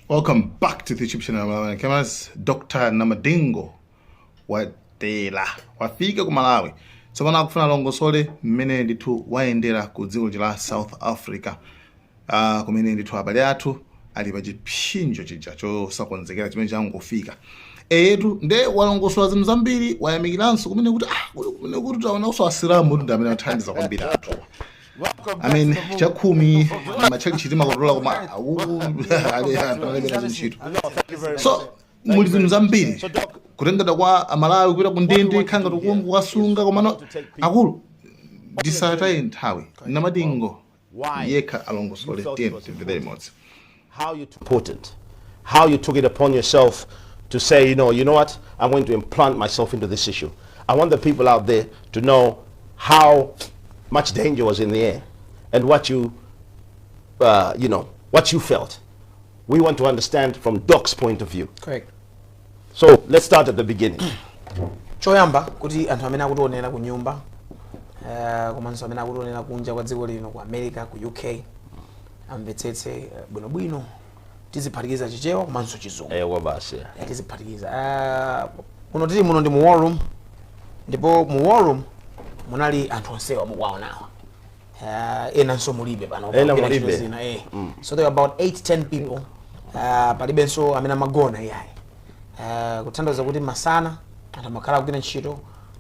Welcome back to the YouTube channel Malawi Cameras. Dr. Namadingo watera, wafika ku Malawi. Tsopano akufuna alongosole mmene ndithu wayendera ku dziko la South Africa, kumene ndithu abale athu ali pa chipsinjo chija chosakonzekera chimene changofika. Eyetu, nde walongosola zinthu zambiri, wayamikiranso kumene kuti kumene kuti taonanso Asilamu kuti ndi amene athandiza kwambiri anthu. I mean, chakhumi matchalichi timakotola, koma ali anthu alebera zintchito. So muli zinthu zambiri, kutengedwa kwa Amalawi kupita ku ndende, khanga tikukasunga. Komano akulu, ndisataye nthawi, Namadingo yekha alongosole. Tiyeni timvere limodzi. How you important, how you took it upon yourself to say, You know what, I'm going to implant myself into this issue. I want the people out there to know how much danger was in the air and what you felt. We want to understand from Doc's point of view. Correct. So let's start at the beginning. Choyamba, kuti anthu amene akutionera ku nyumba, komanso amene akutionera kunja kwa dziko lino, ku America, ku UK, amvetsetse bwinobwino, tiziphatikiza Chichewa komanso Chizungu. Eh, basi. Tiziphatikiza. Kuno tili muno ndi mu war room, ndipo mu war room munali anthu onsewa mukuwaonawa. Enanso mulibe pano. Ena kugwira mulibe. ntchito zina, eh. So there were about 8 10 people. Palibenso amene amagona iyayi, kutanthauza kuti masana anthu amakhala akugwira ntchito,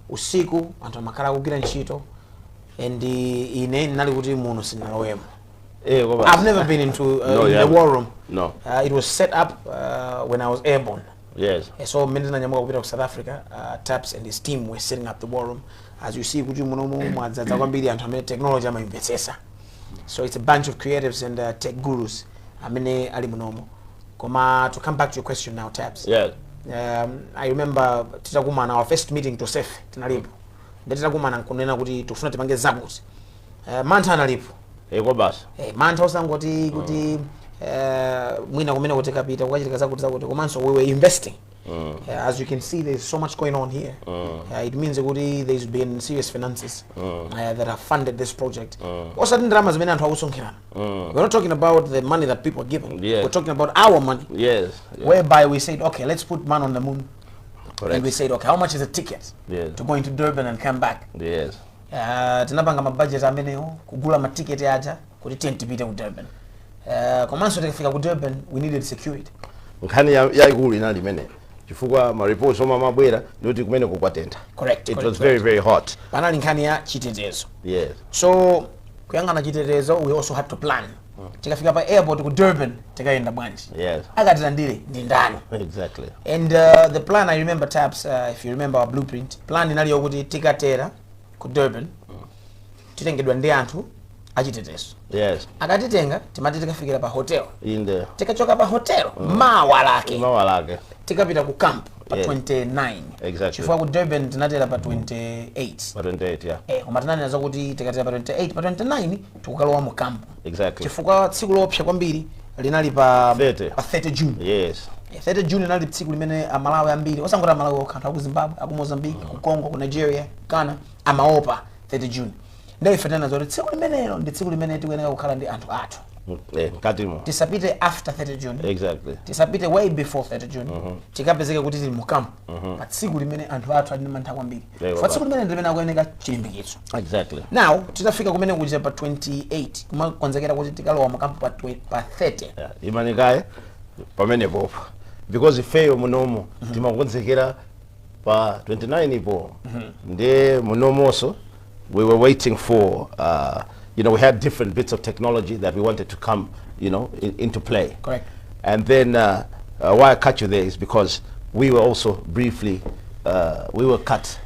usiku anthu amakhala akugwira ntchito, and ine ndinali kuti muno sindinalowemo. Eh, basi. I've never been into No, in you the haven't. war room. No. It was set up when I was airborne. So mmene tinanyamuka kupita ku South Africa, Taps and his team were setting up the war room. As you see kuti munomu mwadzaza kwambiri anthu amene technology amayimvetsetsa. So it's a bunch of creatives and tech gurus amene ali munomo. Koma to come back to your question now, Taps, I remember titakumana, our first meeting, tosefe tinalipo, ndi titakumana nkunena kuti tikufuna tipange zakuti, mantha analipo. Eh, basi. Mantha osangoti kuti mwina kumene kuti kapita kukachitika zakuti zakuti, komanso we were investing. As you can see, there's so much going on here. It means kuti there's been serious finances that have funded this project, osati ndalama zimene anthu akusonkherana. We're not talking about the money that people are giving. We're talking about our money, whereby we said, "Okay, let's put man on the moon." Correct. And we said, "Okay, how much is a ticket to go into Durban and come back?" Tinapanga mabudget amenewo, kugula matiketi aja kuti tiye tipite ku Durban. Komanso tikafika ku Durban, we needed security. Nkhani yayikulu inali imene, chifukwa ma reports omwe amabwera ndikuti kumene kukwatentha. Correct. It was very, very hot. Panali nkhani ya chitetezo. So kuyang'ana chitetezo, we also had to plan, tikafika pa airport ku Durban tikayenda bwanji? Akatilandire ndi ndani? Exactly. And the plan, I remember, Taps, if you remember our blueprint plan, inali yokuti tikatera ku Durban titengedwa ndi anthu achitetezo. Akatitenga, timati tikafikira pa hotel. In the Tikachoka pa hotel, mawa lake mawa lake tikapita ku camp pa 29. Chifukwa ku Durban tinatera pa 28. Pa 28, yeah. Eh, koma tinanena zakuti tikatera pa 28, pa 29 tikukalowa mu camp, chifukwa tsiku loopsa kwambiri linali pa 30. pa 30 June. Eh, 30 June linali tsiku limene Amalawi ambiri, osangoti Amalawi okha, anthu aku Zimbabwe, aku Mozambique, ku Congo, ku Nigeria, Ghana, amaopa 30 June. Ndiye ife tinena zoti tsiku limenelo ndi tsiku limene tikuyenera kukhala ndi anthu athu. Eh, mkatimo. Tisapite after 30 June, tisapite way before 30 June, tikapezeke kuti tili mu camp pa tsiku limene anthu athu ali ndi mantha kwambiri, pa tsiku limene ndi limene akuyeneka chilimbikitso. Now titafika kumene kuja pa 28, kumakonzekera kuti tikalowa mu camp pa 30. Yeah, imanikaye pamenepopo, because ifeyo munomo timakonzekera pa 29 ipo, ndiye munomonso we were waiting for we had different bits of technology that we wanted to come into play. Correct. And then why I cut you there is because we were also briefly we were cut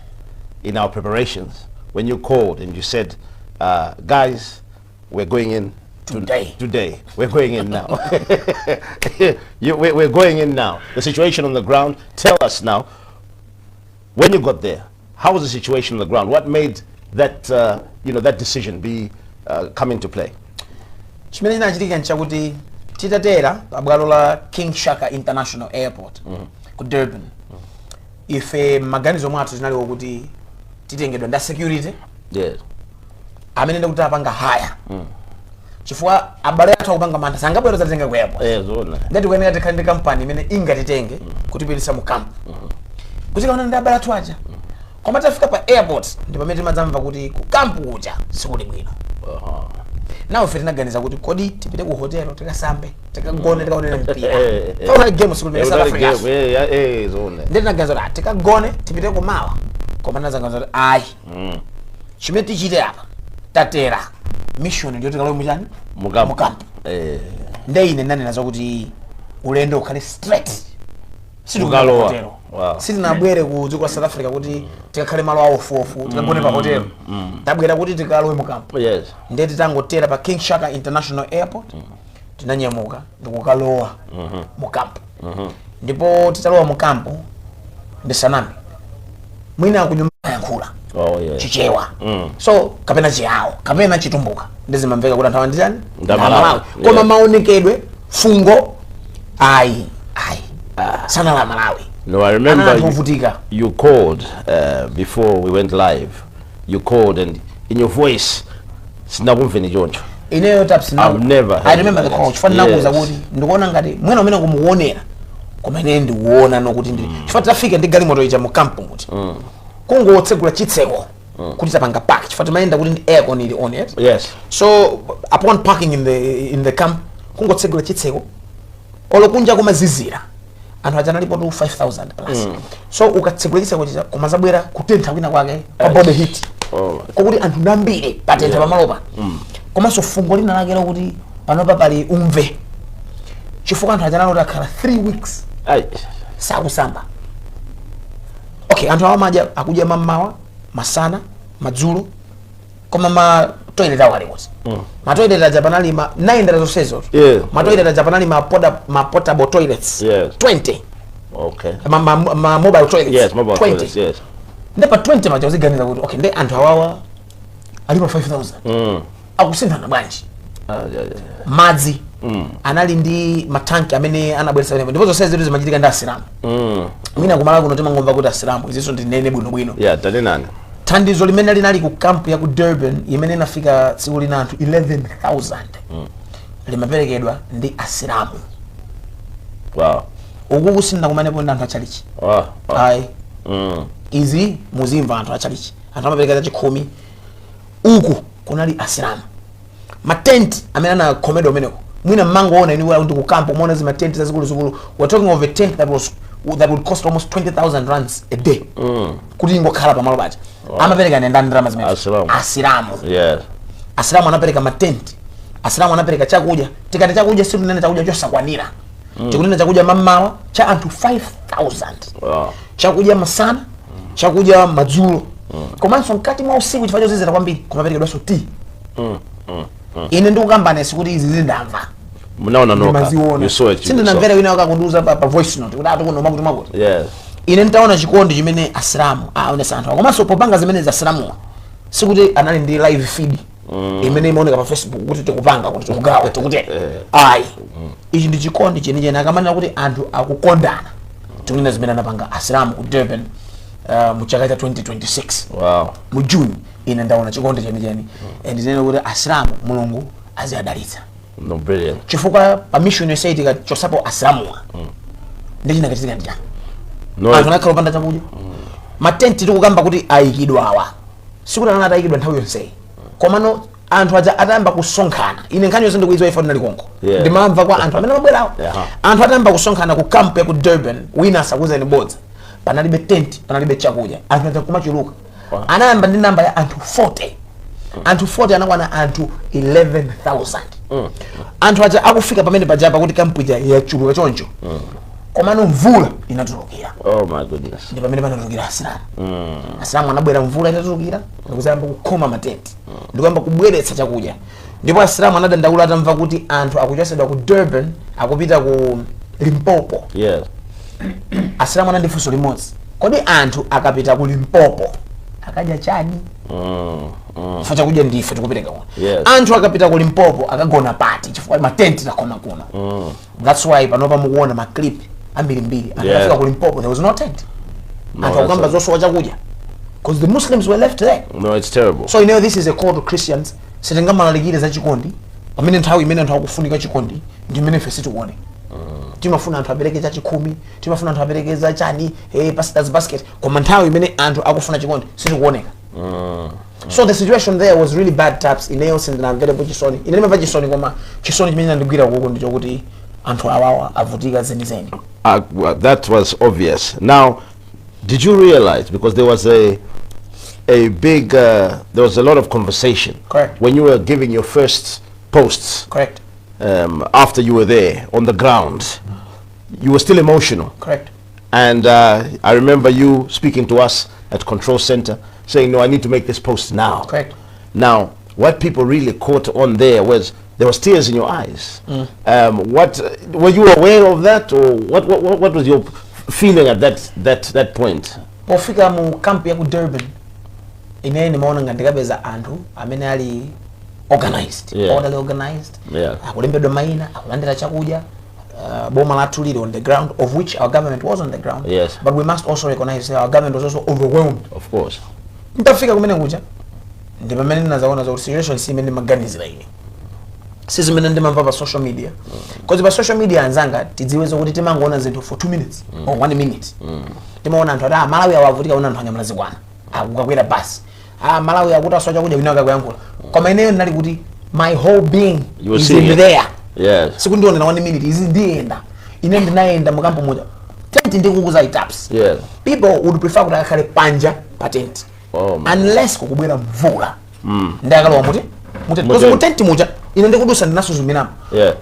in our preparations when you called and you said, "Guys, we're going in Today. Today. We're going in now. We're going in now. The situation on the ground, tell us now, when you got there, how was the situation on the ground? What made that, you know, that decision be come into play?" Chimene chinachitika nchakuti titatera pabwalo la King Shaka International Airport ku Durban, ife m'maganizo mwathu tinaliwo kuti titengedwa nda security amene ndikuti apanga hire. Chifukwa abale athu akupanga mantha, sangabwera zatenga ku airport. Zoona. Ndati kuyenera tikhale ndi kampani imene ingatitenge kutipitisa mu camp kuti kaona ndi abale athu aja. Koma tafika pa airport ndi pamene timadzamva kuti ku camp kuja sikuli bwino. Nawo ife tinaganiza kuti kodi tipite ku hotelo, tikasambe, tikagone, tikaonere mpira? Paunali game siku limene South Africa. Game, zoona. Ndi tinaganiza kuti tikagone, tipite kumawa. Koma tinaganiza kuti ayi, chimene tichite apa, tatera, mission ndiyo tikalowe muchani? Mu camp. Mu camp. Nde ine ndanena zakuti ulendo ukhale straight. Ukalowa. Hotelo. Sitinabwere ku dziko la South Africa kuti tikakhale malo awofuofu, tikagone pa hotelo. Tabwera kuti tikalowe mu camp. Ndiye titangotera pa King Shaka International Airport, tinanyamuka ndikukalowa mu camp. Ndipo titalowa mu camp, ndisaname, mwina kunyumba yankhula Chichewa, so kapena Chiyawo kapena Chitumbuka, ndizimamveka kuti anthu awa nditani? Ndamalawi. Koma maonekedwe, fungo, ayi, ayi, sanala Malawi. No, I remember Ana anthu ovutika. You called before we went live. You called and in your voice, sinakumveni choncho. Ineyo taps. I've never I heard remember the that. call, chifukwa ndinakuwuza Yes. kuti ndikuona ngati mwina umene kumukuonera, koma ine ndikuona nokuti ndi chifukwa tafika ndi galimoto ija mu camp muti, kungotsegula chitseko kuti tapanga park, chifukwa timayenda kuti ndi aircon ili on it. So upon parking in the camp, kungotsegula chitseko, olo kunja kumazizira, anthu aja analipo tu 5000 plus. So ukatsegula chitseko chija, koma zabwera kutentha kwina kwake kwa body heat, kokuti anthu ndambiri patentha pamalopa, komanso fungo lina lake lokuti panopa pali umve, chifukwa anthu aja anali akhala 3 weeks sakusamba. Okay, anthu awa amadya, akudya mammawa, masana, madzulo, koma ma toilet awo alikosi? Ma toilet aja panali ma nayendera zonsezo. Ma toilet aja panali ma portable toilets 20. Ma mobile toilets. Yes, mobile 20. toilets, yes. Ndi pa 20 maja uziganiza kuti okay, ndi anthu awawa alipo 5000, akusinthana bwanji? Ah, yeah. Madzi anali ndi matanki amene anabweretsa pamenepo, ndipo zonse zitu zimachitika ndi Asilamu. Mwina kumala kuno timangomva kuti Asilamu, izinso ndinene bwinobwino. Yeah, tanenani. Thandizo limene linali ku camp ya ku Durban, imene inafika tsiku lina anthu 11,000, limaperekedwa ndi Asilamu. Uku kusina kumanepo ndi anthu achalichi. Ayi. Izi muzimva, anthu achalichi, anthu amapereka chachikhumi. Uku kunali Asilamu. Matenti amene anakhomedwa umeneko, mwina mmangoona inu ndi ku camp, muona zimatenti zazikuluzikulu. We're talking of a tent that would cost almost 20,000 rands a day kuti ingokhala pamalo paja. Amapereka ndi ndani ndalama zimene? Asilamu. Asilamu. Asilamu anapereka matenti, Asilamu anapereka chakudya. Tikati chakudya, situnena chakudya chosakwanira, tikunena chakudya mammawa cha anthu 5000, chakudya masana, chakudya madzulo, komanso mkati mwa usiku, chifukwa chozizira kwambiri, kumaperekedwanso tea. Ine ndikukambani sikuti izi zindamva. Munaona noka. Ndimaziona. You saw it. You Sindinamvere wina wakakundiuza pa voice note kuti ati kuno makuti makuti. Ine nditaona chikondi chimene Asilamu aonesa anthu awa, komanso popanga zimene za Asilamuwa, sikuti anali ndi live feed imene imaoneka pa Facebook kuti tikupanga, kuti tikugawa, tikutere, ayi. Ichi ndi chikondi chenicheni. Akamanena kuti anthu akukondana, tikunena zimene anapanga Asilamu ku Durban mu chaka cha 2026 mu June. Ine ndaona chikondi chenicheni and ndinene kuti Asilamu, Mulungu aziadalitsa. No, brilliant. Chifukwa pa mission yonse tikachosapo Asilamuwa, ndi chinakachitika ndi chani? No, Anthu anakhala opanda chakudya. Matenti tikukamba kuti ayikidwa awa, sikuti anali atayikidwa nthawi yonseyi, komano anthu aja atayamba kusonkhana, ine nkhani yonse ndikuidziwa, ife ndinali konko, ndimamva kwa anthu amene amabwerawo. Anthu atayamba kusonkhana ku camp ya ku Durban, wina asakuzeni bodza, panalibe tent, panalibe chakudya, anthu aja kumachuluka. Anayamba ndi namba ya anthu 40. Anthu 40 anakwana anthu 11,000. Anthu aja akufika pamene pajapa kuti camp ija yachuluka choncho, komano mvula inatulukira. Oh my goodness. Ndi pamene panatulukira Asilamu. Asilamu anabwera mvula itatulukira ndikuzayamba kukhoma matenti ndikuyamba kubweretsa chakudya. Ndipo Asilamu anadandaula atamva kuti anthu akuchosedwa ku Durban akupita ku Limpopo. Asilamu anandi funso limodzi: kodi anthu akapita ku Limpopo akadya chani? Chifukwa chakudya ndife tikupereka kuno. Anthu akapita ku Limpopo akagona pati, chifukwa matenti takhoma kuno? That's why panopa mukuona ma clip ambirimbiri, anthu akafika ku Limpopo, there was no tent. No, anthu akukamba zosowa chakudya because the Muslims were left there. No, it's terrible. So you know, this is a call to Christians. Sitingamalalikire za chikondi Pamene nthawi imene anthu akufunika chikondi ndi imene ife sitikuone. Timafuna anthu apereke chachikhumi, timafuna anthu apereke za chani, pastor's basket, koma nthawi imene anthu akufuna chikondi sitikuoneka. So the situation there was really bad, Taps. Ineyo sindinamverepo chisoni. Ine ndimamva chisoni, koma chisoni chimene ndandigwira kuko ndi chokuti anthu awawa avutika zenizeni. Well, that was obvious. Now, did you realize, because there was a lot of conversation Correct. when you were giving your first posts Correct. After you were there on the ground, you were still emotional. Correct. And I remember you speaking to us at Control Center saying, "No, I need to make this post now." Correct. Now, what people really caught on there was there was tears in your eyes. What were you aware of that, or what was your feeling at that point? Pofika mu camp ya ku Durban, ine nimaona nga ndikapeza anthu amene ali organized, orderly organized, akulembedwa mayina, akulandira chakudya, boma lathu lili on the ground, of which our government was on the ground. But we must also recognize that our government was also overwhelmed. Of course. Ntafika kumene kuja ndi pamene ndinazaona zakuti situation si imene ndimaganizira ine, si zimene ndimamva pa social media, because pa social media, anzanga, tidziwe zokuti timangoona zinthu for 2 minutes or 1 minute. Timaona anthu ati, "Ah, Malawi awavutika," ona anthu anyamula zikwana akukakwera basi, "Ah, Malawi akuti asowa chakudya," wina akakuyankhula. Koma ineyo ndinali kuti my whole being You were is seeing in it. there. Sikundionera 1 minute izi, ndiyenda ine, ndinayenda mukampo muja, tent ndikukuza i, Taps. People would prefer kuti akakhale panja pa tent Oh, man. unless kukubwera mvula, ndi akalowa muti mutenti. Mu Because tent. mutenti muja ine ndikudusa ndinasuzumiramo,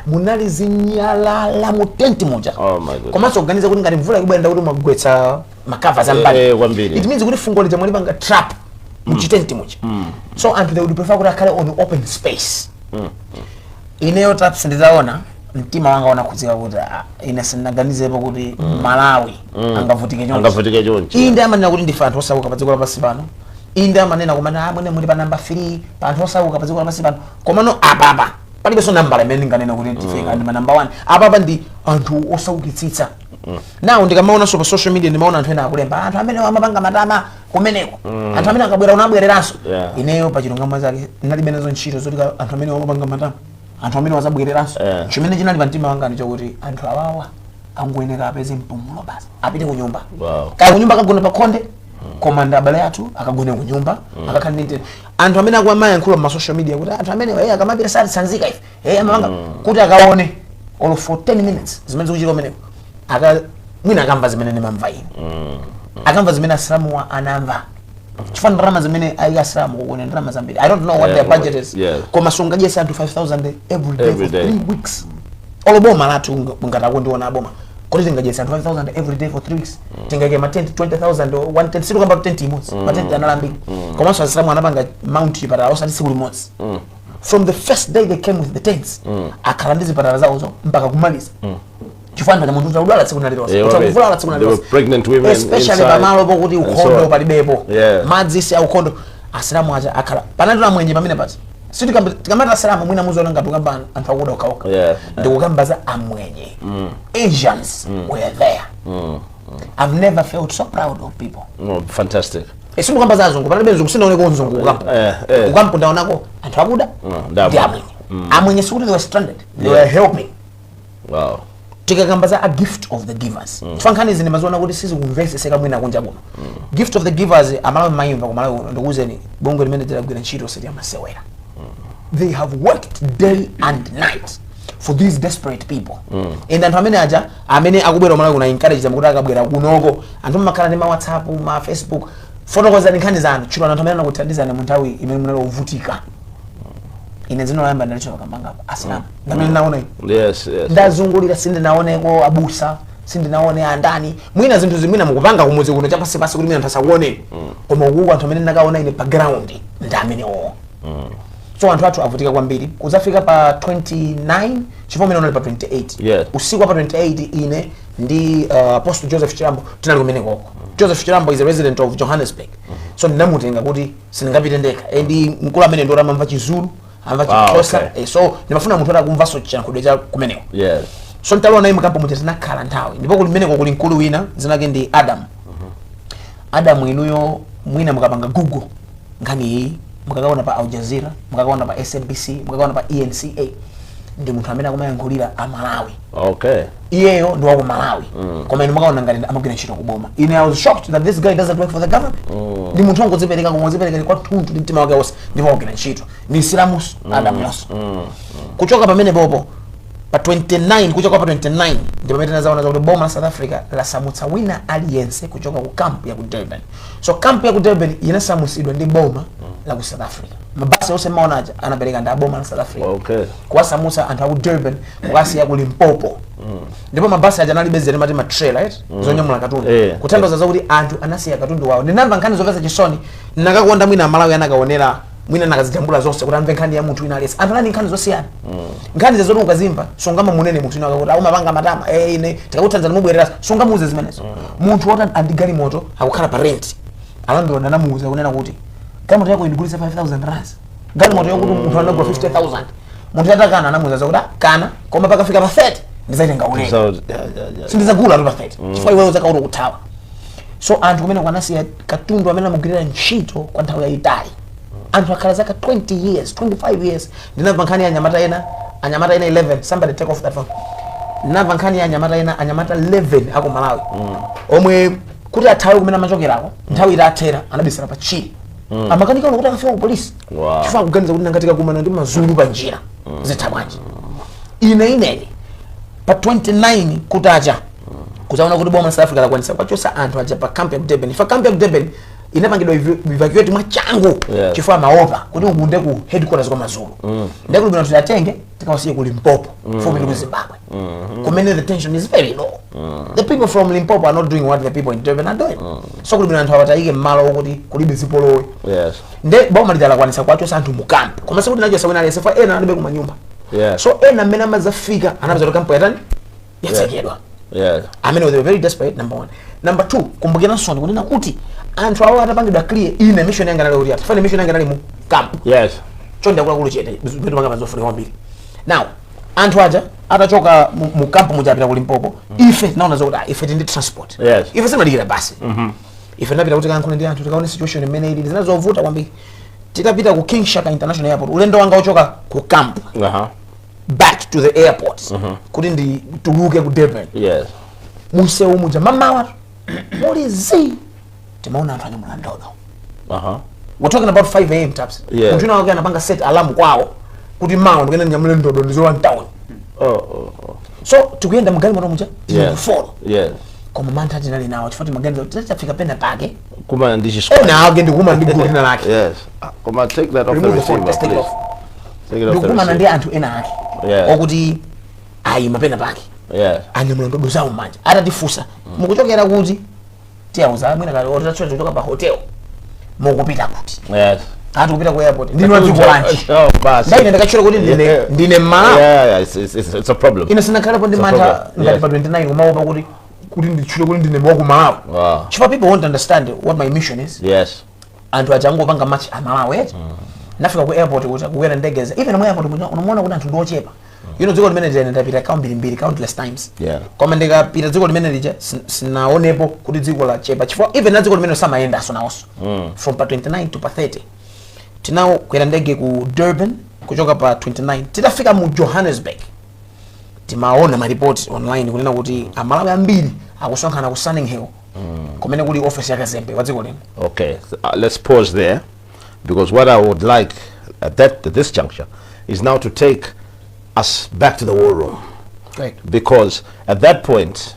munali zinyalala mutenti muja. Oh, my goodness. Komanso kuganiza kuti ngati mvula ikubwera, ndakuti mwagwetsa makava zambali. Kwambiri. It means kuti fungo lija mwalipanga trap muchitenti muja. So anthu, they would prefer kuti akhale on open space. Ineyo, Taps, ndizaona mtima wanga unakhudzika kuti, ah, ine sindinaganizepo kuti Malawi angavutike chonchi. Angavutike chonchi. Inde amanena kuti ndife anthu osauka pa dziko lapansi pano. Inde amanena kumana amwene muli pa namba 3 pa anthu osauka pa dziko lapansi pano. Komano apapa palibenso nambala imene ndinganena kuti ndife ndi ma namba 1. Apapa ndi anthu osaukitsitsa. Now ndikamaonanso pa social media, ndimaona anthu ena akulemba, anthu amene amapanga matama kumeneko, anthu amene akabwera unabwereranso. Ineyo pa chilungamo chake ndinalibe nazo ntchito zoti anthu amene amapanga matama, anthu amene wazabwereranso. Chimene chinali pa mtima wanga ndi chokuti anthu awawa angoyeneka apeze mpumulo basi, apite ku nyumba. Kaya kunyumba akagona pa khonde, koma ndi abale athu, akagone ku nyumba, akakhale ndi mtendere. Anthu amene akuamayankhula ma social media kuti anthu amene akamapita satitsanzika ife, amapanga kuti akaone olo for 10 minutes zimene zikuchitika kumeneko, aka mwina akamva zimene ndimamva ine, akamva zimene asilamuwa anamva, chifukwa ndalama zimene ayi asilamu kukuone ndalama zambiri. I don't know what their budget is, koma sungadyese anthu 5000 every day Every for day. 3 weeks. Olo boma lathu, ngati akundiona aboma, kuti tingadyese anthu 5000 every day for 3 weeks, tingake ma tent 20,000 or one tent, sitikamba tent imodzi, ma tent analambiri. Komanso asilamu anapanga mount chipatala osati tsiku limodzi. From the first day they came with the tents, akhala ndi zipatala zawozo mpaka kumaliza, chifukwa anthu munthu utakudwala tsiku nalilonse, utakuvulala tsiku There were nalilonse, pregnant women especially inside pamalo pokuti and so ukhondo on. palibepo, madzi si aukhondo. Asilamu aja akhala panali amwenye pamene pati tikamati asilamu, mwina muzoona ngati ukamba anthu akuda okhaokha. Ndikukamba za amwenye. Asians were there. I've never felt so proud of people. No, fantastic. Sindikukamba za azungu, panalibe mzungu, sinaoneko mzungu kukampo. Kukampo ndaonako anthu akuda ndi ndi amwenye. Amwenye sikuti they were stranded, they were helping. Tikakamba za a Gift of the Givers, chifukwa nkhani izi ndimaziona kuti sizikumveseseka mwina kunja kuno. Gift of the Givers, Amalawi mayimva kumalawi kuno, ndikuwuzeni, bungwe limene tilagwira ntchito siti amasewera. They have worked day and night for these desperate people. And anthu amene aja amene akubwera kumalawi kuno, encourage them kuti akabwera kunoko, anthu mmakhala ndi ma WhatsApp, ma Facebook, fotokozani nkhani zanu, tchulani anthu amene anakuthandizani mu nthawi imene munali ovutika. Ine dzina loyamba ndalichoka kambangapa, asilamu, ndamene ndinaona ine. Ndazungulira, sindinaoneko abusa, sindinaone andani. Mwina zinthu zimwina mukupanga kumudzi kuno chapasipasi kuti mwina anthu asakuoneni, koma ukuku anthu amene ndakaona ine pa ground ndi amenewo. So anthu athu avutika kwambiri. Kuzafika pa 29, chifukwa umene unali pa 28, usiku wa pa 28, ine ndi Apostle Joseph Chirambo tinali kumenekoko. Joseph Chirambo is a resident of Johannesburg, so ndinamutenga kuti sindingapite ndekha, and mkulu amene ndioti amamva Chizulu, amva Chixhosa. So ndimafuna munthu atakumvanso chiyankhulo cha kumeneko. So ntalowa naye mukampo muja, tinakhala nthawi, ndipo kuli mmeneko kuli mkulu wina dzina lake ndi Adam. Adam, inuyo mwina mukapanga Google nkhani iyi Mukakaona pa Al Jazeera, mukakaona pa SABC, mukakaona pa ENCA, ndi munthu amene akumayankhulira Amalawi. Iyeyo ndi waku Malawi, koma inu mukaona ngati amagwira ntchito kuboma. Ine I was shocked that this guy doesn't work for the government. Ndi munthu wangodzipereka, kungodzipereka kwathunthu ndi mtima wake wonse, ndipo akugwira ntchito. Ndi Msilamuso, Adam Yaso. Kuchoka pamene popo pa 29, kuchoka pa 29 ndi pamene tinazaona zakuti boma la South Africa lasamutsa wina aliyense kuchoka ku camp ya ku Durban. So camp ya ku Durban inasamutsidwa ndi boma la ku South Africa. Mabasi onse maona aja anapereka ndi aboma la South Africa kuwasamutsa anthu aku Durban kukasiya ku Limpopo. Ndipo mabasi aja analibe zene mati ma trailer, right, zonyamula katundu, kutanthauza zakuti anthu anasiya katundu wawo. Ndinamva nkhani zomvetsa chisoni. Nakakonda mwina Amalawi anakaonera, mwina nakazijambula zonse kuti amve nkhani ya munthu wina aliyense. Anthu anali nkhani zosiyana, nkhani zazoti ukazimva sungamunene munthu wina akakuti aumapanga matama, ine tikakuthanzani mubwerera, sungamuuze zimenezo. Munthu woti andi galimoto akukhala pa rent, alandlord anamuuza kunena kuti galimoto yako indigulitsa 5000 rands, galimoto yokuti munthu anagula 50,000. Munthu atakana anamuuza zakuti, "Ah, kana koma pakafika pa 30 ndizaitenga ulere." So yeah. Sindizagula tu pa 30 chifukwa iweyo zakauti kuthawa. So anthu kumene kwanasiya katundu amene amagwirira ntchito kwa nthawi yayitali. Anthu akhala zaka 20 years, 25 years. Ndinamva nkhani ya anyamata ena, anyamata ena 11. Somebody take off that phone. Ndinamva nkhani ya anyamata ena, anyamata 11 aku Malawi, omwe kuti athawe kumene amachokerako, nthawi itathera anabisala pa tchire, amakanika kuti akafika ku polisi chifukwa akuganiza kuti nangati kakumana ndi mazulu pa njira zitha bwanji. Ine inene pa 29 kutacha kuzaona kuti boma la South Africa lakwanisa kwachosa anthu aja pa camp ya ku Durban. Ifa camp ya ku Durban inapangidwa evacuate mwachangu chifukwa amaopa kuti ukunde ku headquarters kwa Mazulu. Ndekuti bwino tiatenge tikawasiye ku Limpopo, fupi ndi ku Zimbabwe, kumene the tension is very low. The people from Limpopo are not doing what the people in Durban are doing. So kuti bwino anthu awatayike mmalo okuti kulibe zipolowe. Nde boma lija lakwanisa kwachosa anthu mu camp, koma sikuti nachosa wina aliyense, fa ena alibe kumanyumba. So ena amene amazafika anapeza kuti camp yatani, yatsekedwa. Amene they were very desperate, number one. Number two, kumbukiranso kunena kuti anthu awo atapangidwa clear, ine mission yanga nali kuti atafane mission yanga nali mu camp. Chonde akuluakulu, chete zimene panga pazofunika kwambiri. Now anthu aja atachoka mu camp muja apita ku Limpopo, ife tinaona zokuti ah, ife tindi transport. Ife simadikira basi. Ife tinapita kuti kayankhule ndi anthu, tikaone situation imene ili. Zina zovuta kwambiri. Titapita ku King Shaka International Airport, ulendo wanga uchoka ku camp back to the airport kuti ndituluke ku Durban, munsewu muja mamawa muli zi timaona anthu anyamula ndodo. We're talking about 5 a.m., Taps. Munthu wina wake anapanga set alarm kwawo kuti mawa ndikuyenda ndinyamule ndodo ndizowa mtown. Oh. So tikuyenda mgalimoto muja tili 4, koma mantha tinali nawo chifukwa timaganiza kuti titafika pena pake Kuma ndi chisquad. Ena ake ndikumana ndi gulu lina lake. Yes. Ah, koma take that off the Remove the phone, receiver, let's take it please. off. Take it off the Ndikumana ndi receiver. anthu ena ake okuti ayima pena pake, anyamula ndodo zawo mmanja. Atatifunsa, "Mukuchokera kuti?" Tiyauza mwina kale otachoka kuchoka pa hotel. "Mukupita kuti?" Ati kupita ku airport. "Ndinu adziko lanji?" Oh, basi. Ndaine ndakachula kuti ndine ndine Mmalawi. Yeah, it's a problem. Ine sinakhalepo ndi It's a mantha problem. ngati pa 29 kumaopa kuti nditchule kuti ndine waku Malawi, chifukwa people won't understand what my mission is. Anthu aja angopanga match Amalawi eti. Nafika ku airport kuti kukwera ndege, even mu airport muja unamuona kuti anthu ndi ochepa. Dziko limene lija ndapita kambirimbiri, countless times, koma ndikapita dziko limene lija sinaonepo kuti dziko lachepa, chifukwa even na dziko limene samayendaso nawonso. From pa 29 to pa 30 tinakwera ndege ku Durban. Kuchoka pa 29 titafika mu Johannesburg, timaona maripoti online kunena kuti Amalawi ambiri akusonkhana ku Sunninghill, kumene kuli office ya kazembe wa dziko lino. Okay, so, let's pause there because what I would like at this juncture is now to take us back to the war room. Because at that point,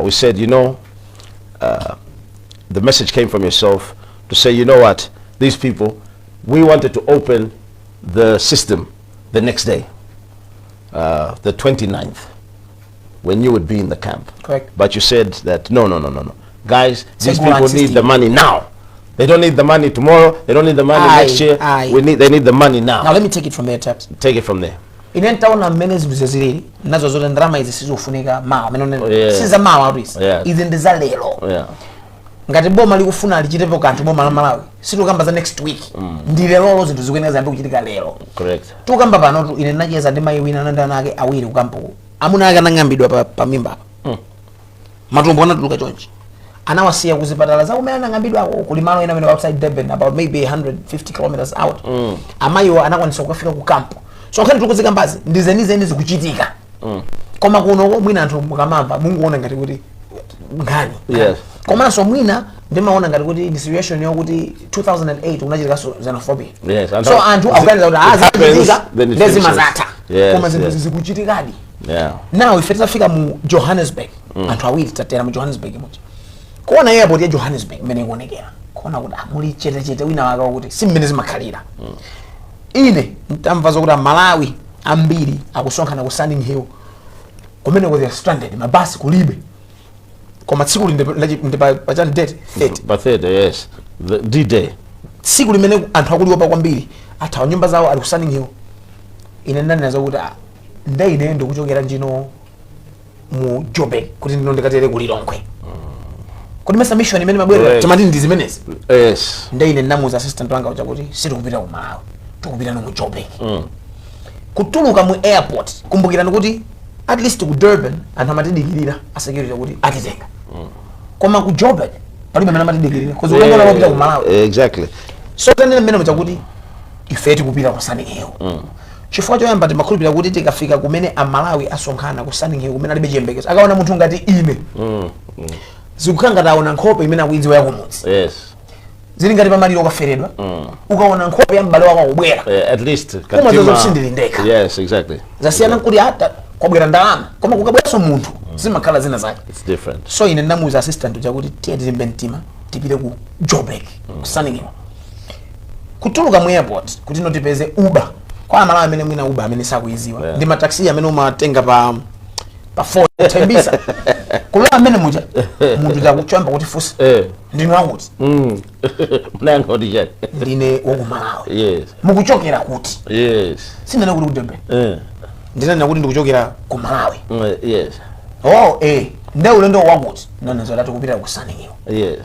we said, the message came from yourself to say, "You know what, these people," we wanted to open the system the next day, the 29th, when you would be in the camp. Correct. But you said that, "No, no, no, no, no. Guys, these Segura people need system. The money now. They don't need the money tomorrow. They don't need the money Aye, next year. Aye. They need the money now." Now let me take it from there, Taps. Take it from there. Ine ntaona mmene zinthu zilili nazo zoti ndalama izi sizofunika mawa amene unena, si za mawa atu izi. Izi ndi za lero. Ngati boma likufuna lichitepo kanthu, boma la Malawi, sitikukamba za next week, ndi lerolo. Zinthu zikuyenera ziyambe kuchitika lero. Correct. Tikukamba panotu, ine ndinacheza ndi mayi wina anandi ana ake awiri kukampuku, amuna ake anang'ambidwa pa mimba apa, matumbo anatuluka chonchi. Anawasiya kuzipatala zakumene anang'ambidwako. Kuli malo ena amene outside Durban, about maybe 150 kilometers out. Amayiwo anakwanisa kukafika ku camp. So nkhani tikuzikambazi ndi zenizeni, zikuchitika. Koma kuno mwina anthu mukamamva munguona ngati kuti nkhani. Komanso mwina ndimaona ngati kuti ndi situation yokuti 2008 kunachitikanso xenophobia. So anthu akuganiza kuti ah, zikuchitika, ndezimazatha, koma zinthu zikuchitikadi. Now ife titafika mu Johannesburg, anthu awiri tatera mu Johannesburg muja, kuona airport ya Johannesburg mmene ikuonekera, kuona kuti ah, muli chetechete wina wake wakuti si mmene zimakhalira. Ine ntamva zokuti Amalawi ambiri akusonkhana ku Sunninghill kumeneko, they are stranded, mabasi kulibe. Koma tsiku li ndi pachani date 30. Pa 30, yes, the D-Day. Tsiku limene anthu akuliopa kwambiri, athawa nyumba zawo, ali ku Sunninghill. Ine ndanena zokuti ah, nde ine ndikuchokera njino mu Joburg kuti ndino ndikatere ku Lilongwe, kuti mesa mission imene mabwerera timati ndi zimenezi. Nde ine ndinamuuza assistant wanga uja kuti sitikupita ku Malawi, tikupita no mu Joburg. Kutuluka mu airport, kumbukirani kuti at least ku Durban anthu amatidikirira, a security, kuti atitenga. Koma ku Joburg palibe amene amatidikirira, 'cause ulendo unapita ku Malawi. So tanena mmene muja kuti ife tikupita ku Sunninghill, chifukwa choyamba timakhulupirira kuti tikafika kumene Amalawi asonkhana ku Sunninghill, kumene alibe chiyembekezo, akaona munthu ngati ine, zikukhala ngati aona nkhope imene akuidziwa yakumudzi. Zili ngati pamaliro ukaferedwa, ukaona nkhope ya m'bale wako akubwera, At least Koma zozo sindili ndekha. Zasiyana nkuti ata kwabwera ndalama, koma kukabweranso munthu zimakhala zina zake. It's different. So ine ndamuuza assistant uja kuti tiye tilimbe mtima, tipite ku Joburg, ku Sunninghill. Kutuluka mu airport kuti no tipeze Uber, kwa Amalawi amene mwina Uber amene sakuiziwa, ndi mataxi amene umatenga pa phone, Tembisa. Kulowa amene muja, munthu chakuchoyamba kuti fusa, "Ndinu akuti?" Munayankha kuti chani? "Ndine wakumalawi." "Mukuchokera kuti?" Sindinene kuti ku Durban. Ndinanena kuti ndikuchokera ku Malawi. "Oh, eh, nde ulendo wakuti?" Nanena zoti kupita ku Sunninghill.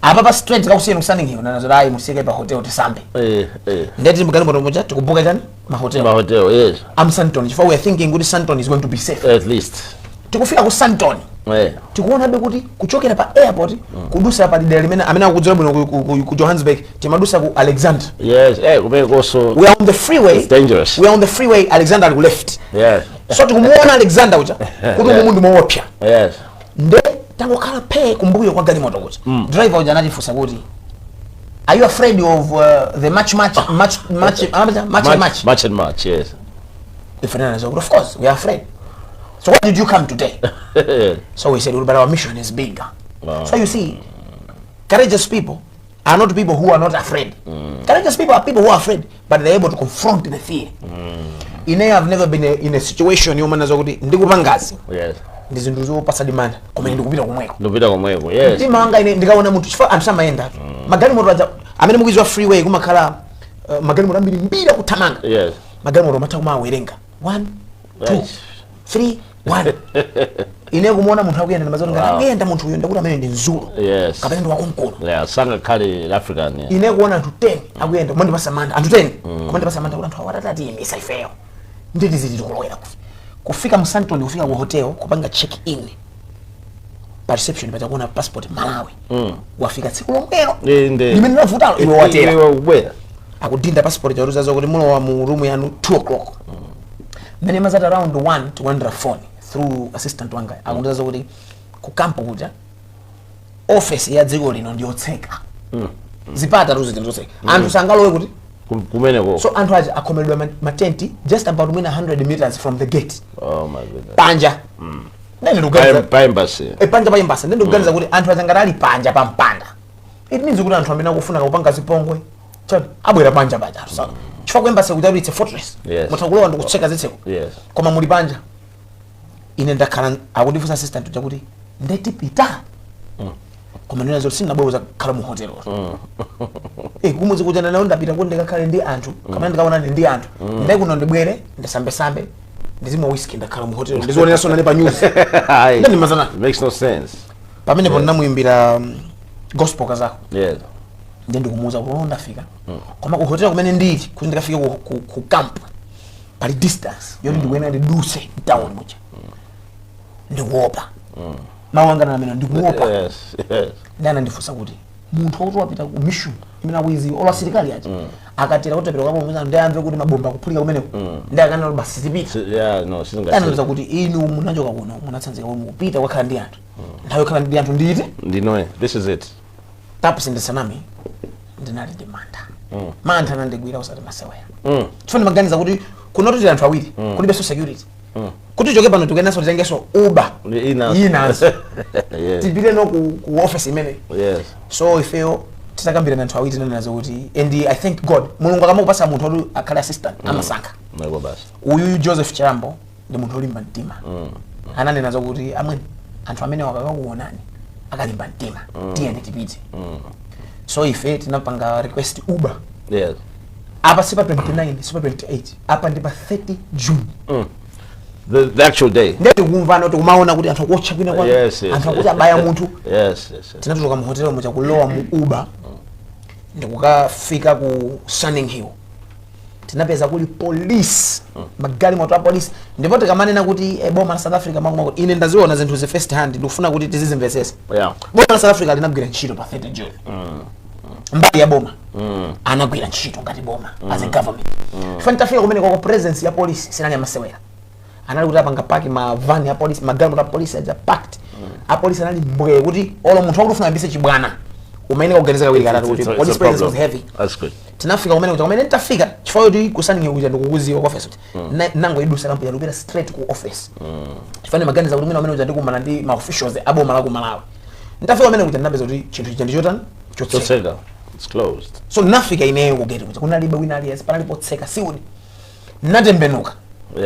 "Apa pa straight kakusiyeni ku Sunninghill?" Nanena zoti ayi, musiyeke pa hotel tisambe. Ndeti mgalimoto muja tikubuka chani, mahotel. Ma hotel, yes. Am Sandton, chifukwa we are thinking kuti Sandton is going to be safe. At least. Tikufika ku Sandton, tikuonabe kuti kuchokera pa airport kudusa pa dera limene amene akudziwa bwino ku Johannesburg, timadusa ku Alexander. Yes, kumene koso. We are on the freeway. It's dangerous. We are on the freeway, Alexander ali ku left. So tikumuona Alexander uja kuti umu ndi moopsa. Nde tangokhala phe kumbuyo kwa galimoto kuja, driver uja anatifunsa kuti, "Are you afraid of the march march march march march march and march?" March and March, yes. Ife tinanena kuti of course we are afraid. "So why did you come today?" So we said, "But our mission is bigger." So you see, courageous people are not people who are not afraid. Courageous people are people who are afraid, but they're able to confront the fear. Ine have never been in a situation yomwe zokuti ndikupangazi ndi zinthu zopatsa mantha, koma ine ndikupita komweko. Ndikupita komweko, yes. Mtima wanga ine ndikaona munthu, chifukwa anthu samayenda, magalimoto aja amene mukuiziwa freeway, kumakhala magalimoto ambiri mbiri akuthamanga. Magalimoto amatha kumawerenga 1, 2, 3, 1. Ine kumuona munthu akuyenda, ndimazoti ngati akuyenda munthu uyu, ndakuti amene ndi Mzulu kapena ndi wakonkono. Yeah, sangakhale African, yeah. Ine kuona anthu 10 akuyenda kumandipasa mantha, anthu 10 kumandipasa mantha, kuti anthu awa atatiyimisa ifeyo nditi ziti tikulowera kufika mu Sandton, kufika ku hotel, kupanga check in, pa reception pachakuona passport, Malawi, wafika tsiku lomwelo limene lavutalo iwe watera. Iwe kubwera. Akudinda passport, charuza zokuti mulowa mu room yanu 2 o'clock. Mmene mazati around 1, tikulandira phone through assistant wanga, akundiza zokuti ku camp kuja office ya dziko lino ndiyotseka, zipata tuziti ndizotseka, anthu sangalowe kuti Kumeneko. So anthu aja akhomeredwa matenti just about mwina 100 meters from the gate, Oh my goodness. panja. Ndene ndikuganiza Pa embassy. Panja pa embassy. Ndene ndikuganiza kuti anthu aja ngati ali panja pa mpanda, it means kuti anthu amene akufuna kupanga zipongwe chani abwera panja paja. Anthu chifukwa ku embassy kuti it's a fortress, mutha kulowa ndikutseka zitseko, koma muli panja. Ine ndakhala, akundifunsa assistant uja kuti ndetipita, koma ndina zoti sindinabwera kukhala mu hotel. Kumudzi kuja nawo ndapita kuti ndikakhale ndi anthu kapena ndikaonane ndi anthu. Nde kuno ndibwere ndisambesambe, ndizimwa whisky, ndakhala mu hotel, ndizioneranso nane pa news. Aye. Ndandimazana. It makes no sense. Pamenepo ndinamuyimbira Gospel Kazako. Ndiye ndikumuuza kuti, "Oh, ndafika, koma ku hotel kumene ndili kuti ndikafike ku camp pali distance yoti ndikuyenera ndiduse mtown muja, ndikuopa." Mawu anga amene ndikuopa. Ndi anandifunsa kuti munthu wakuti wapita ku mission imene akuiziwa, olo asilikali aja akatera kuti apita kukapulumutsa, ndi amve kuti mabomba akuphulika kumeneko, ndi akanena kuti basi tipita. Yeah, no, sizingatheke. Anandiuza kuti inu munachoka kuno, munatsanzika kuti mukupita kukakhala ndi anthu, nthawi yokhala ndi anthu ndiyite. Ndinoye, this is it. Taps, ndisanami, ndinali ndi mantha. Mantha anandigwira usati masewera, chifukwa ndimaganiza kuti kunototera anthu awiri, kulibenso security, kuti choke pano tikuyendanso titengenso Uber Inanso. Inanso tipite no ku office imene. So ifeyo titakambirana anthu awiri, tinanena kuti, and I thank God, Mulungu akamakupasa munthu woti akhale assistant amasankha. Naiko basi. Uyuyu Joseph Chirambo ndi munthu olimba mtima. Ananena zokuti amwene, anthu amene wakakakuonani akalimba mtima, tiyeni tipite. So ife tinapanga request Uber. Apa si pa 29, si pa 28, apa ndi pa 30 June. The actual day. Ndiye tikumvana, tikumaona kuti anthu akuotcha kwina kwake, anthu akuti abaya munthu. Tinatuluka mu hotel muja, kulowa mu Uber ndikukafika ku Sunninghill. Tinapeza kuli police, magalimoto a police. Ndipo tikamanena kuti boma la South Africa makumako, ine ndaziona zinthu zi first hand, ndikufuna kuti tizizimvesesa. Boma la South Africa linagwira ntchito pa 30 June. Mbali ya boma anagwira ntchito ngati boma, as a government. mm. Tafika kumene kwako, presence ya police sinali amasewera. Anali kuti apanga park ma van ya police, magalimoto a police aja packed. A police anali mbwee, kuti olo munthu wakuti ufuna ayambise chibwana umayenera kuganiza kawiri katatu, kuti It's police a presence was problem. heavy. That's good. Tinafika kumene kuja, kumene tafika, chifukwa kuti ku Sunninghill kuja ndikukuziwa kwa office, kuti nango idusa kampuja ndikupita straight ku office, chifukwa ndimaganiza kuti mwina umene kuja ndikumana ndi ma officials aboma la ku Malawi. Nditafika kumene kuja, ndinapeza kuti chinthu chija ndichotani? Chotseka. Chotseka. It's closed. So nafika ineyo ku gate kuja, kunalibe wina aliyense, panalipo tseka siudi. Natembenuka.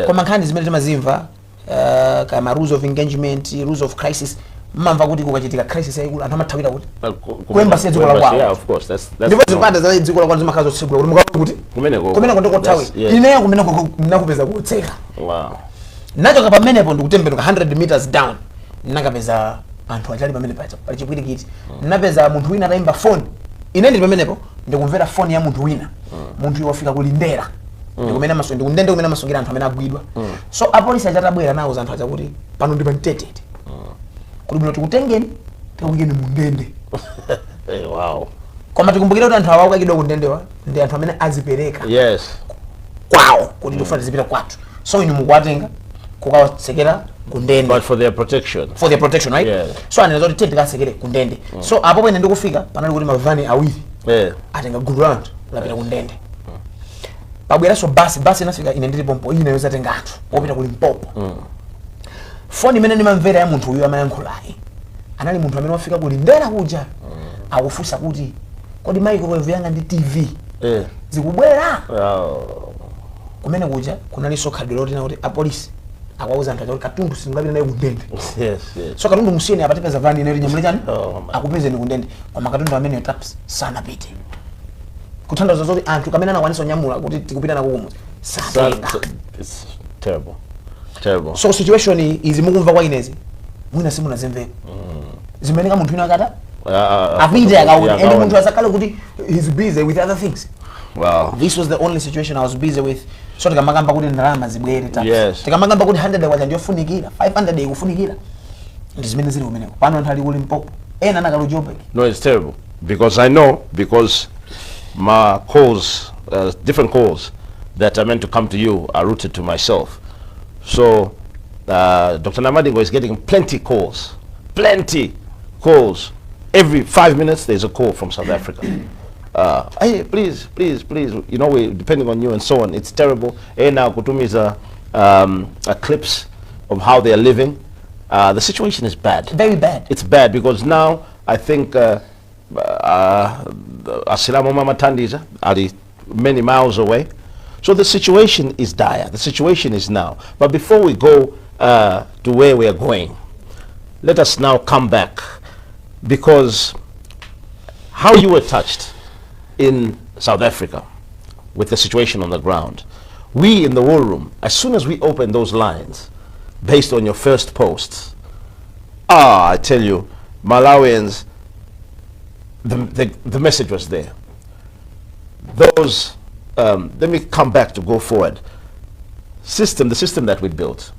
Koma nkhani zimene timazimva, kama rules of engagement, rules of crisis, mmamva kuti kukachitika crisis yayikulu anthu amathawira kuti ku embassy ya dziko la kwawo. Yeah, of course. That's Ndipo zipata za dziko la kwawo zimakhala zotsegula kuti mukaona kuti Kumeneko. Kumeneko ndikothawi. Ineyo kumeneko ndinakupeza kutseka. Nachoka pamenepo ndikutembenuka 100 meters down, nakapeza anthu achali pamene paja pali chipwirikiti. Napeza munthu wina atayimba phone. Ine ndili pamenepo ndikumvera phone ya munthu wina. Munthu uyu wafika kulindera, ndikumene amaso ndikundende kumene amasungira anthu amene agwidwa. So apolisi aja atabwera, nawuza anthu aja kuti pano ndi pamtetete, kuti bwino tikutengeni tikakuyikeni mu ndende. Hey, wow. Koma tikumbukire kuti anthu awa akukayikidwa ku ndendewa ndi anthu amene azipereka kwawo kuti tikufuna tizipita kwathu, so inu mukuwatenga kukawatsekera ku ndende. But for their protection. For their protection, right? Yeah. So anena zoti tiye tikatsekere ku ndende. So apo pene ndikufika panali kuti mavani awiri atenga gulu la anthu lapita ku ndende. Pabweranso basi, basi inafika ine ndili pompo, ine yozatenga anthu opita ku Limpopo. Foni imene ndimamvera ya munthu uyu amayankhulayi, anali munthu amene wafika ku Lindera kuja, akufunsa kuti kodi microwave yanga ndi TV zikubwera? Oh. Kumene kuja kunalinso khadwe lotina kuti apolisi akuwauza anthu aja kuti katundu singapita naye kundende. So katundu musiyeni apa, tipeza vani ine linyamule chani, Oh, my. akupezeni kundende. Koma katundu amene, Taps, sanapite, kutanthauza zoti anthu kamene anakwanisa kunyamula kuti tikupita nako kumudzi satenga. It's terrible. Terrible. So situation izi mukumva kwa inezi mwina simunazimveka, zimene ka munthu wina akata apite akaone, and akaone. Munthu asakhale kuti he's busy with other things. This was the only situation I was busy with. So tikamakamba kuti ndalama zibwere, Taps, tikamakamba kuti 100 kwacha ndiyofunikira, 500 ikufunikira, ndi zimene zili kumeneko. Pano anthu ali ku Limpopo, ena anakali Joburg. No, it's terrible because I know, because my calls, different calls that are meant to come to you are routed to myself. So Dr. Namadingo is getting plenty calls, plenty calls. Every 5 minutes there's a call from South Africa. Hey, please, please, please, we're depending on you and so on. It's terrible. Ena kutumiza clips of how they are living. The situation is bad. Very bad. It's bad because now I think Asilamu amathandiza ali many miles away. So the situation is dire. The situation is now. But before we go to where we are going, let us now come back, because how you were touched in South Africa with the situation on the ground. We in the war room, as soon as we opened those lines, based on your first posts, ah, I tell you, Malawians, the message was there. Let me come back to go forward. The system that we built,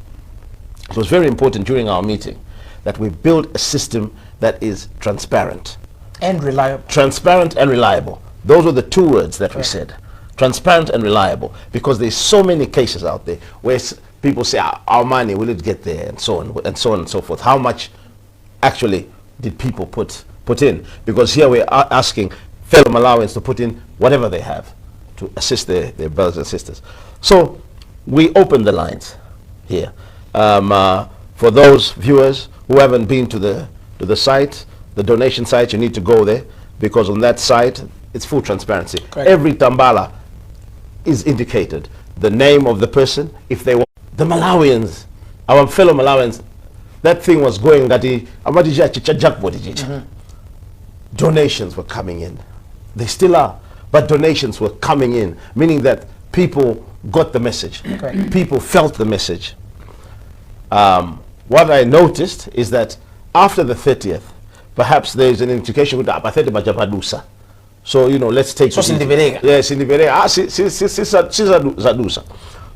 it was very important during our meeting. that we build a system that is transparent. And reliable. Transparent and reliable. Those were the two words that we said. Transparent and reliable. Because there's so many cases out there where people say, "Ah, our money, will it get there?" And so on and so on and so forth. How much actually did people put in? Because here we are asking fellow Malawians to put in whatever they have to assist their brothers and sisters. So we open the lines here. For those viewers who haven't been to the site, the donation site, you need to go there because on that site it's full transparency. Correct. Every tambala is indicated, the name of the person, if they want. The Malawians, our fellow Malawians, that thing was going that he amati cha jackpot chicha. Donations were coming in. They still are, but donations were coming in, meaning that people got the message. Correct. People felt the message. What I noticed is that after the 30th, perhaps there's an indication kuti apa 30 paja padusa. So, let's take So it easy. sindipereka. Yeah, sindipereka. Ah, si zadusa.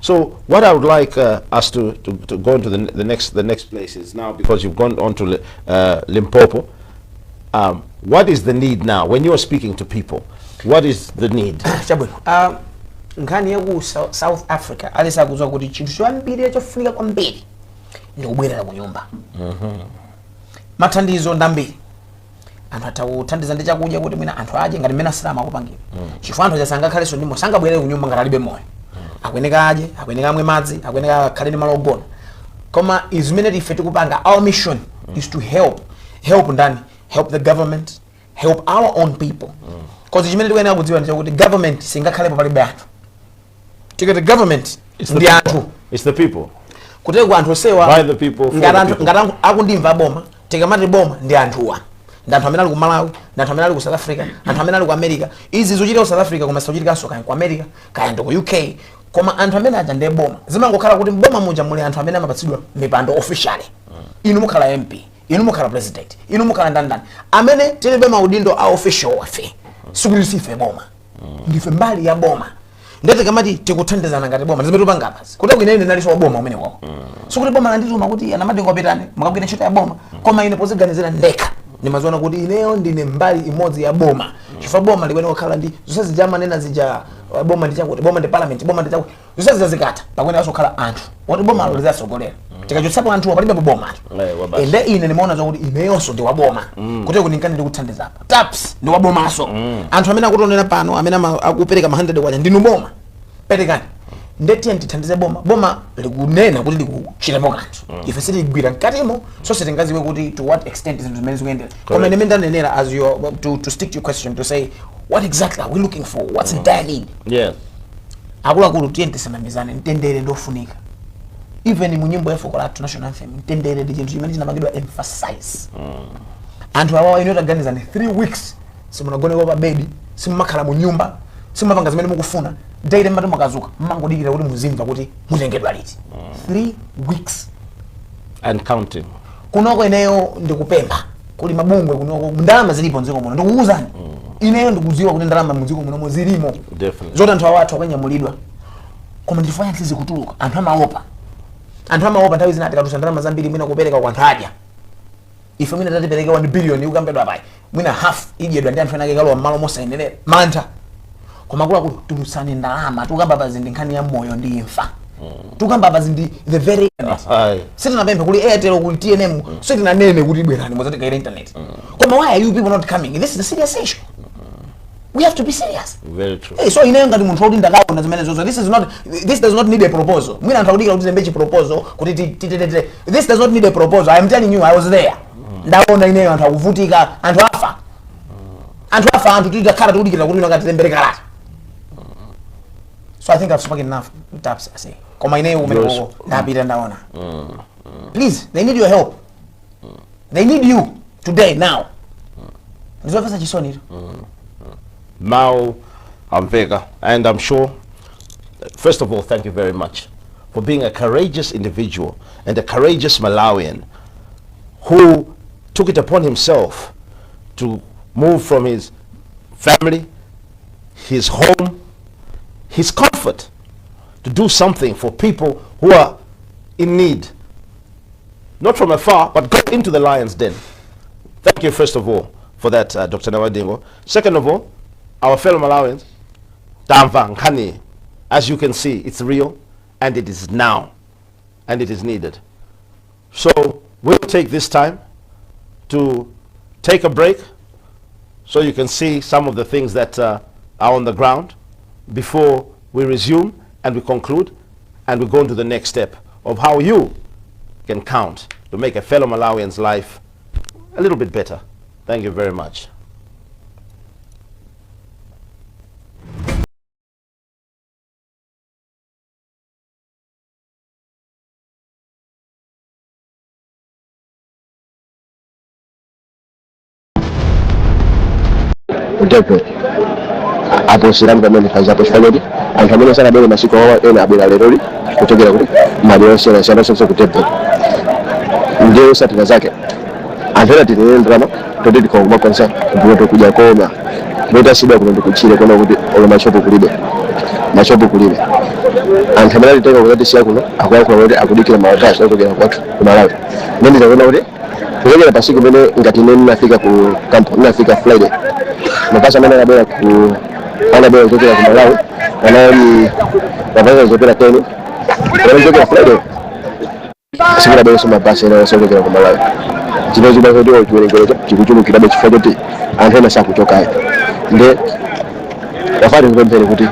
So what I would like us to go into the next place is now, because you've gone on to Limpopo. What is the need now? When you are speaking to people, what is the need? Chabwino, nkhani yaku South Africa, alisi akudziwa kuti chinthu choyambirira chofunika kwambiri ndi kubwerera ku nyumba. Mathandizo ndambiri, anthu atha kuthandiza ndi chakudya kuti mwina anthu adye ngati mmene asilamu akupangira, chifukwa anthu achasangakhalenso ndimo sangabwerere ku nyumba ngati alibe moyo. Akuyeneka adye, akuyeneka amwe madzi, akuyeneka akhale ndi malo ogona. Koma izi zimene ife tikupanga, our mission is to help. Help ndani? Help the government, help our own people, 'cause chimene tikuyenera kudziwa ndi chakuti government singakhalepo palibe anthu. Tikati government It's the ndi people. anthu. It's the people. Kuteko anthu osewa By the people, for ngati the anthu people. ngati akundimva boma, tikamati boma ndi anthuwa, ndi anthu amene ali ku Malawi, ndi anthu amene ali ku South Africa, anthu amene ali ku America. Izi zikuchitika ku South Africa koma zikuchitikanso kaya ku America, kaya ndi ku UK, koma anthu amene aja ndiye boma. Zimangokhala kuti boma muja muli anthu amene amapatsidwa mipando officially. Inu mukhala MP, inu mukhala president, inu mukhala ndandani. Amene tilibe maudindo a official wafe, sikuti sife boma, ndife mbali ya boma. Ndete kamati tikuthandizana ngati boma, zimene tupanga basi kuti ine ndinalinso wa boma umene wako. Sikuti boma landituma kuti anamadingo apitane mukagwira ntchito ya boma, koma ine poziganizira ndekha ndimaziona kuti ineyo ndine mbali imodzi ya boma, chifukwa boma likuyenera kukhala ndi zonse zija amanena zija, boma ndi chakuti, boma ndi parliament, boma ndi chakuti. Zonse zija zikatha pakuyenera kukhala anthu woti bomalo lizatsogolera. Tikachotsapo anthuwa palibepo boma. Wabasi. Ende ine ndimaona zokuti ineyonso ndi waboma, kuti kuti nkani ndikuthandizapo. Taps ndi wabomaso. Anthu amene akutionera pano, amene akupereka ma 100 kwacha, ndinu boma, perekani. Ndetiye tithandize boma. Boma likunena kuti likuchitapo kanthu, ife sitigwira mkatimo, so sitingaziwe kuti to what extent zinthu zimene zikuyendera. Koma ine ndanenera, as you to stick to your question, to say what exactly are we looking for, what's the dire need? Akuluakulu, tiye tisanamizane, mtendere ndofunika. Even mu nyimbo ya fuko lathu, national anthem, mtendere ndi chinthu chimene chinapangidwa emphasize. Anthu awawa, ino taganizani, 3 weeks simunagoneko pa bedi, simumakhala mu nyumba, simumapanga zimene mukufuna. Daily mmati mukazuka mmangodikira kuti muzimva kuti mutengedwa liti. 3 weeks And counting. Kunoko ineyo ndikupempha kuli mabungwe kunoko, ndalama zilipo mdziko muno. Ndikukuwuzani, ineyo ndikudziwa kuti ndalama mdziko munomo zilimo zoti anthu awo athu akanyamulidwa, koma ndifanya sizikutuluka. Anthu amaopa, anthu amaopa. Nthawi zina tikatusa ndalama zambiri mwina kupereka kwa anthu adya. Ife mwina tatipereke 1 billion ikukambedwa payi, mwina half idyedwa ndi anthu enake, kalowa mmalo mosayenera, mantha. Koma akuluakulu, tulutsani ndalama. Tukamba pa zindi nkhani ya moyo ndi imfa, tukamba pa zindi the very Ayi. sitinapemphe kuli Airtel, kuli TNM, sitinanene kuti bwerani mudzatigayira internet. Koma why are you people not coming? This is a serious issue, we have to be serious. Very true. Hey, so ineyo ngati munthu woti ndakaona zimene zozo, this does not need a proposal. Mwina anthu akudikira kuti tilembe chiproposal kuti titete. This does not need a proposal. I am telling you, I was there, ndaona ineyo anthu akuvutika, anthu afa, anthu afa, anthu titakhala tikudikira kuti wina katilembere kalata. So I think I've spoken enough, Taps. I say koma ineyo kumene koko ndapita, ndaona. Please, they need your help, they need you today, now. Ndizomvetsa chisoni ito. Mau amveka, and I'm sure, first of all, thank you very much for being a courageous individual and a courageous Malawian who took it upon himself to move from his family, his home, his comfort, to do something for people who are in need. Not from afar, but go into the lion's den. Thank you, first of all, for that, Dr. Namadingo. Second of all, our fellow Malawians, tamva nkhani, as you can see, it's real and it is now and it is needed. So we'll take this time to take a break so you can see some of the things that are on the ground before we resume and we conclude and we go into the next step of how you can count to make a fellow Malawian's life a little bit better. Thank you very much. Ku Durban aposeramu pamene fazapo chifukwa choti anthu amene sanabwere masiku awa, ena abwera leroli kuchokera kuti madera osiyanasiyana osonso ku Durban. Ndiye otsatira zake anthu ena tilere ndalama toti tikakumakonza kumpoto kudya, koma motasidwa kuno ndikutchire kuona kuti olo mashopu kulibe, mashopu kulibe. Anthu amene atitenga kuzatisiya kuno akuyankhula kuti akudikira mawatasi ochokera kwathu ku Malawi. Ndiye nditakuona kuti kuchokera pasiku pamene ngati ine ndinafika ku camp, ndinafika Friday, mapasi amene anabwera ku anabwera kuchokera ku Malawi anali mapasi achokera 10. Pamene kuchokera Friday sikunabwerenso mabasi ena onse ochokera ku Malawi. Chimene chikuti chiwerengero chikuchulukirabe chifukwa choti anthu ena sakuchokayo. Nde wafati kupemphere kuti